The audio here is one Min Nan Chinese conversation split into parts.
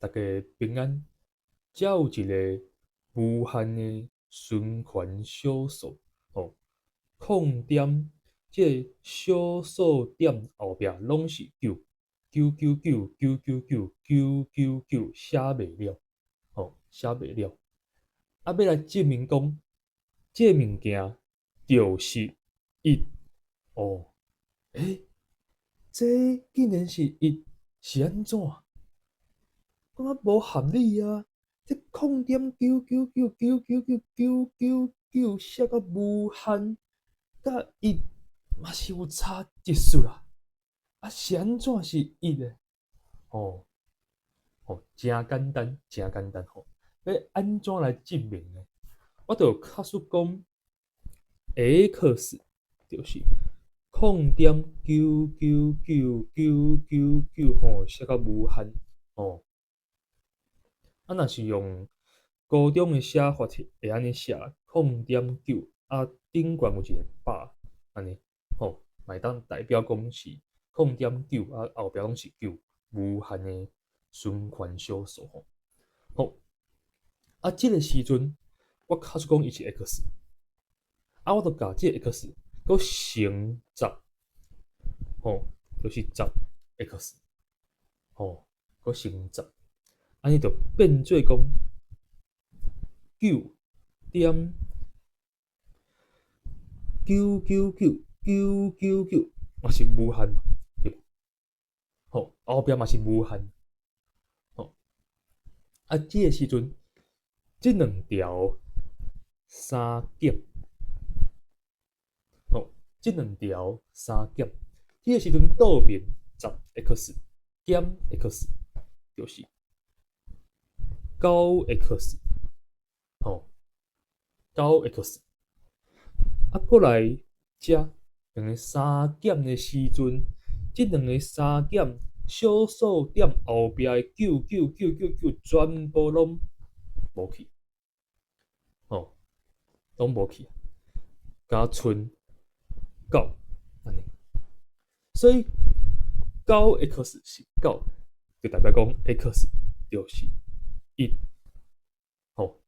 逐家平安。遮有一个無限的循環小數，吼，空點這個小數點後壁攏是九，九九九九九九九九九，寫袂了，吼，寫袂了。啊，欲來證明講，這個物件就是一，哦，欸，這竟然是一，是按怎？感覺無合理啊！這空點九九九九九九九九九寫到無限，佮一嘛是有差一絲啦。啊，是按怎是一呢？哦，哦，誠簡單，誠簡單吼。欲按怎來證明呢？我就假使講，x 就是空點九九九九九九吼，寫到無限吼。啊，若是用高中的寫法會按呢寫：空點九啊，頂懸有一個百，按呢吼，嘛會當代表講是空點九啊，後壁攏是九，無限的循環小數吼。好，啊，這個時陣我假使講伊是 x，啊，我就共這個 x 閣乘十，吼，就是十 x，吼，閣乘十。按呢就變做講九點九九九九九九嘛是無限嘛，對無？吼，後壁嘛是無限，吼。啊，這個時陣，這兩條相減，吼，這兩條相減，這個時陣倒面十 x 減 x 就是九 x，吼，九 x，啊，閣來遮兩个相減的時陣，這兩个相減小數點後壁的九九九九九全部攏無去，吼，攏無去，加賰九按呢，所以九 x 是九，就代表講 x 就是一，吼，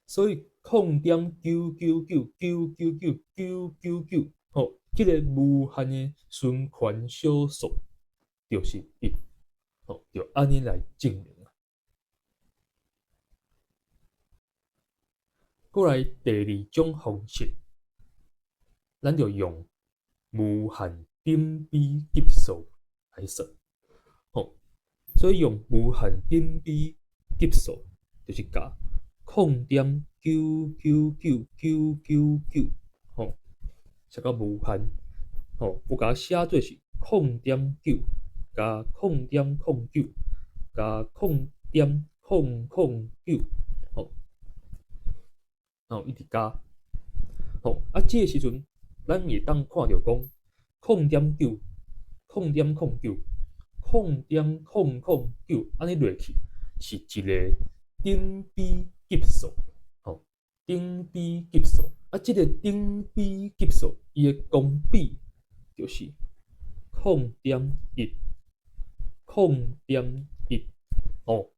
所以空點九九九九九九九九九，吼，這个無限的循環小數就是一，吼，就按呢來證明啊。過來第二種方式，咱就用無限等比級數來算，吼，所以用無限等比級數就是共空點九九九九九九，吼，寫到無限，吼，有共寫做是空點九加空點空九加空點空空九，吼，然後一直加，吼，啊，這個時陣咱會當看著講空點九、空點空九、空點空空九，按呢落去是一个等比級數，吼，等比級數，啊，這个等比級數伊的公比就是空點一、空點一，吼，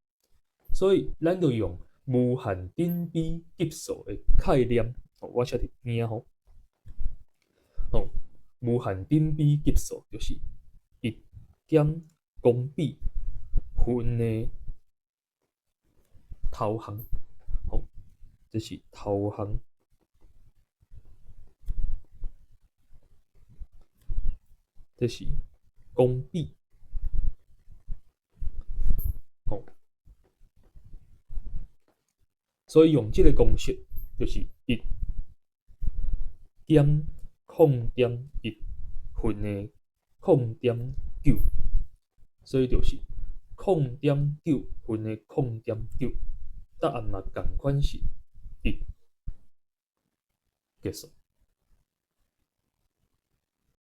所以咱就用無限等比級數的概念，吼，我寫佇邊仔吼，吼，無限等比級數就是一減公比分的頭項，吼，這是頭項，這是公比，吼，所以用這个公式就是一減空點一分的空點九，所以就是空點九分的空點九，答案嘛仝款是一，結束。